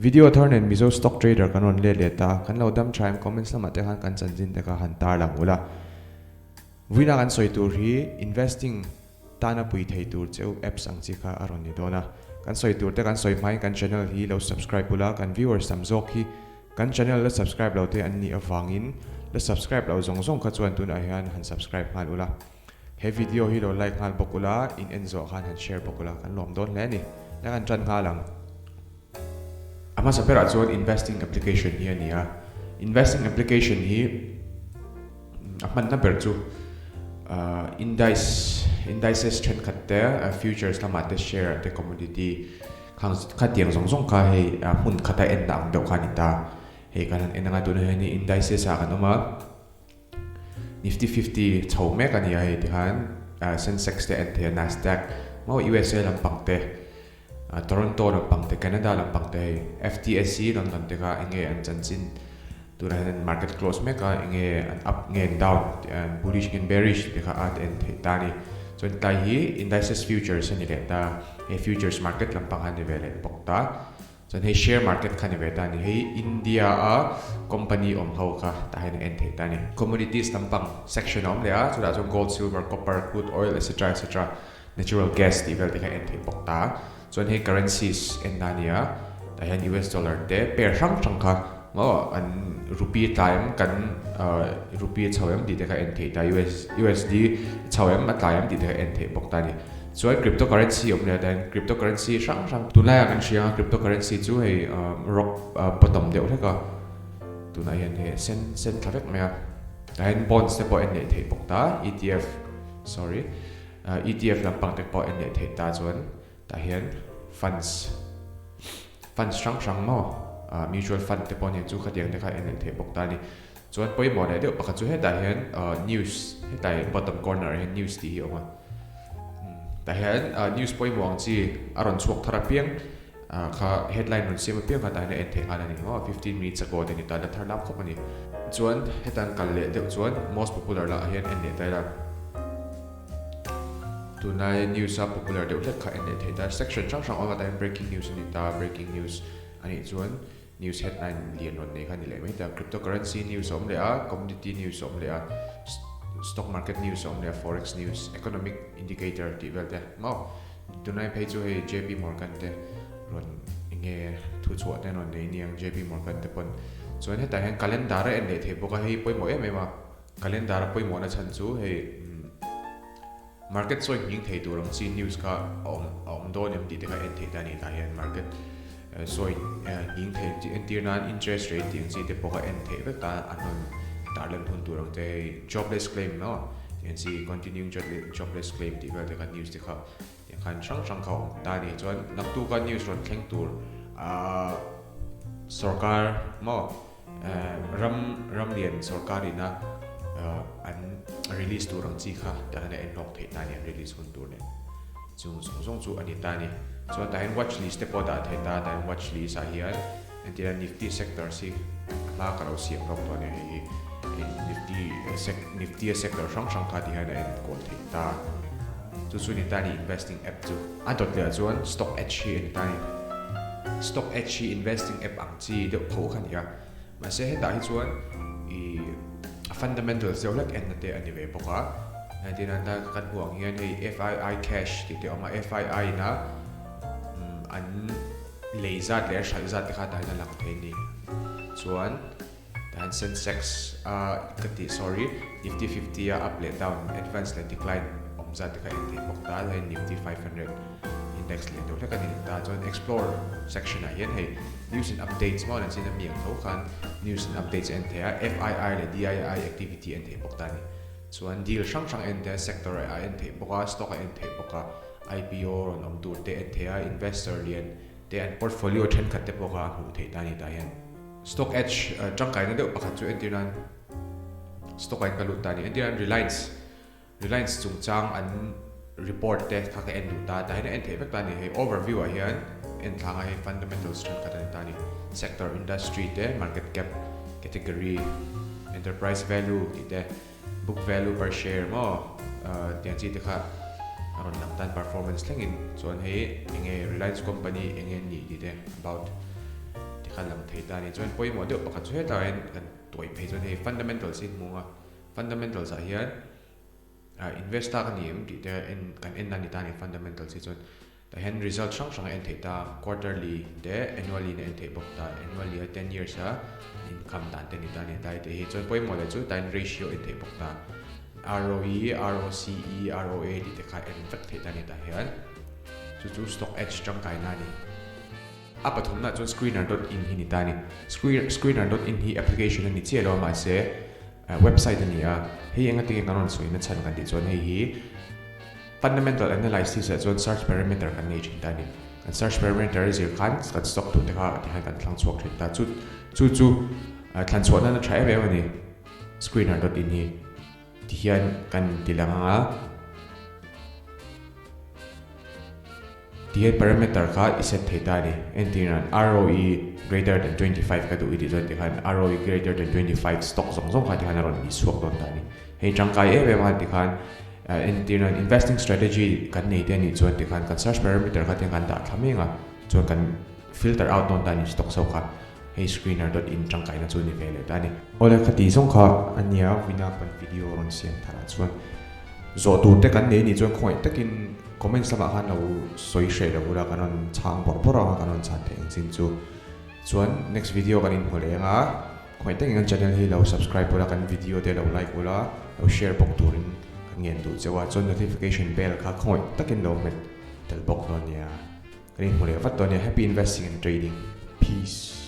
Video thar nen Mizo Stock Trader kan rawn let leh ta, kan lo dam tha em comments lamah te khan kan chanchin te kha han tarlang ula. Vuina kan sawi tur hi investing tana pui thei tur cheu apps ang chi kha a rawn ni dawn a. Kan sawi tur te kan sawi hmain kan channel hi lo subscribe ula, kan viewers tam zawk hi kan channel la subscribe lo te an nih avangin la subscribe lo zawng zawng kha chuan tunah hian han subscribe nghal ula. He video hi lo like nghal bawk ula, in en zawh khan han share bawk ula, kan lawm dawn hle a ni. Nia kan tan nghal ang. A hmasa berah chuan investing application hi a ni a. Investing application hi a hmanna ber chu indice, indices thenkhat te, futures lamah te, share te, commodity khang khatiang zawng zawng kha hei hmun khata enna ang deuh kha a ni ta. Hei kan han en anga tunah hian indices ah kan awm a. Nifty 50 chho mek a ni a hei tikhan Sensex te en thei a Nasdaq maw USA lampang te Toronto lampang te Canada lampang te hei FTSE London te kha enge an chanchin tunah hian market close mek a enge an up nge an down bullish nge bearish tih te kha a en theih ta a ni chuan tlai hi indices futures a ni leh ta hei futures market lampang a ni ve leh bawk ta. Chuan hei share market kha ni ve ta a ni. Hei India a company awm ho kha tah hian a en theih ta a ni. Commodities lampang section a awm leh a, chutah chuan gold, silver, copper, crude oil etc etc natural gas tih vel te kha a en theih bawk ta. Chuan hei currencies en na a ni a, tah hian US dollar te pair hrang hrang kha maw an rupee a tla em kan rupee a chho em tih te kha a en theih ta US USD a chho em a tla em tih te kha a en theih bawk ta a ni. Chuan cryptocurrency awm leh a hian cryptocurrency hrang hrang tunlaiah kan hria ang a cryptocurrency chu hei rock bottom deuh hlek a tunah hian hei sen sen thla vek mai a tah hian bonds te pawh en leh theih bawk ta etf sorry etf lampang te pawh en leh theih ta chuan tah hian funds funds hrang hrang maw mutual fund te pawh nen chu khatiang te kha en leh theih bawk ta a ni chuan pawimawh leh deuh pakhat chu hetah hian news hetlai bottom corner ah hian news tih hi a awm a. Tah hian news pawimawh ang chi a rawn chhuak thar apiang kha headline rawn siam apiang kha tah hian a en theih nghal a ni maw 15 minutes ago te ni ta la thar lam khawp a ni. Chuan hetan kal leh deuh chuan most popular lah hian en leh ta ila tunlai news a popular deuh hlek kha en leh thei ta section hrang hrang awm a tah hian breaking news a ni ta breaking news a nih chuan news headline lian rawn nei kha a ni leh mai ta cryptocurrency news a awm leh a commodity news a awm leh a stock market news a awm leh a forex news economic indicator tih vel te maw tunlai phei chu hei J_P Morgan te rawn enge thu chhuah te an rawn nei aniang J_P Morgan te pawn chuan hetah hian calendar a en leh thei bawk a hei pawimawh em em a calendar a pawimawhna chhan chu hei Market sawi nghing thei tur ang chi news kha a awm a awm dawn em tih te kha en theih ta a ni. Tah hian market sawi nghing thei ang chi entir nan interest rate tih ang chi te pawh kha en theih vek ta a hnawn tarlan hun tur ang te hei jobless claim maw tih ang chi continuing jobless claim tih vel te kha news te kha tiang khan hrang hrang kha a awm ta a ni. Chuan naktuka news rawn thleng tur ahh sorkar maw Ram ramlian sorkar ina an release tur ang chi kha tah hian a en hlawk theih ta a ni, an release hun tur nen chung zawng zawng chu a ni ta a ni. Chuan tah hian watch list te pawh a dah theih ta, tah hian watch list ah hian entirna nifty sectors hi a hma ka lo siam hlawk tawh a nia hei hi nifty nifty a sector hrang hrang kha ti hian a en kual theih ta. Chu chu a ni ta a ni investing app chu. A dawt leh ah chuan stock edge hi a ni ta a ni. Stock edge hi investing app ang chi deuh tho kha ni a, mahse hetah hi chuan ih a fundamentals deuh hlek enna te a ni ve bawk a, entir nan ta kan hmuh ang hian hei FII cash tih te a awm a, FII ina an lei zat leh a hralh zat te kha tah hian a lang thei a ni, chuan tah hian Sensex a ka tih sorry Nifty 50 a up leh down advance leh decline awm zat te kha en thei bawk ta, hei Nifty 500. Index leh deuh hlek a ni ta chuan explore section ah hian hei news and updates maw an chin a mi ang tho khan news and updates a en thei a FII leh DII activity a en theih bawk ta a ni chuan deal hrang hrang a en thei a sector a en theih bawk a stock a en theih bawk a IPO rawn awm tur te a en thei a investor lian te an portfolio thenkhat te pawh kha a hmuh theih ta a ni tah hian stock edge tangkaina deuh pakhat chu entir nan stock ah in ka lut ta a ni entir nan Reliance Reliance chungchang an report te kha ka en duh ta, tah hian a en theih vek ta a ni. Hei overview ah hian en thlang a hei fundamentals thenkhat a ni ta a ni. Sector, industry te, market cap, category, enterprise value tih te, book value per share maw tiang chi te kha a rawn lang tan performance thlengin chuan hei enge Reliance company enge an nih tih te about. kha lang thei ta a ni. Chuan pawimawh deuh pakhat chu hetah hian kan tuai phei chuan hei fundamentals hi hmung a, fundamentals ah hian invest tak a ni em tih te en kan en a ni ta a ni fundamentals hi chuan tah hian result hrang hrang a en theih ta quarterly te annually in a en theih bawk ta annually a ten years a income dan te a ni ta a ni tlai te hi chuan pawimawh leh chu tah hian ratio a en theih bawk ta ROE, ROCE, ROA tih te kha en vek theih ta a ni tah hian chu chu stock edge tangkaina a ni. A pathumna chuan Screener dot in hi ni ta a ni. Screener dot in hi application a ni chiah lo a mahse website a ni a. Hei enga tinge kan rawn sawi na chhan kan tih chuan hei hi fundamental analysis ah chuan search parameter kan nei thin ta a ni. Kan search parameter a zir khan kan stock tur te kha tikhan kan thlang chhuak thin ta. Chu chu chu thlan chhuah nan a tha em em a ni Screener dot in hi. Tihian kan ti lang ang a. Tihian parameter kha i set thei ta a ni. Entirnan ROE greater than 25 ka duh i tih chuan tikhan ROE greater than 25 stock zawng zawng kha tikhan a rawn ni chhuak dawn ta a ni. Hei tangkai em em a tikhan entirnan investing strategy kan nei te a nih chuan tikhan kan search parameter kha tiang kan dah thla mek a chuan kan filter out dawn ta a ni stock ho kha. Hei screener dot in tangkaina chu ni ve leh ta a ni. Awle kha tih zawng kha a nia vawina kan video rawn siam thar ah chuan zawh tur te kan nei nih chuan khawngaih takin comments lamah khan lo sawi hreh lo ula kan rawn chhang bawrh bawrh ang a kan rawn chhan theih ang chin chu. Chuan next video kan inhmu leh ang a khawngaih takin kan channel hi lo subscribe ula kan video te lo like ula lo share bawk turin kan ngen duh cheu a chuan notification bell kha khawngaih takin lo hmet tel bawk dawn nia. Kan inhmu leh vat dawn nia. Happy investing and trading. Peace.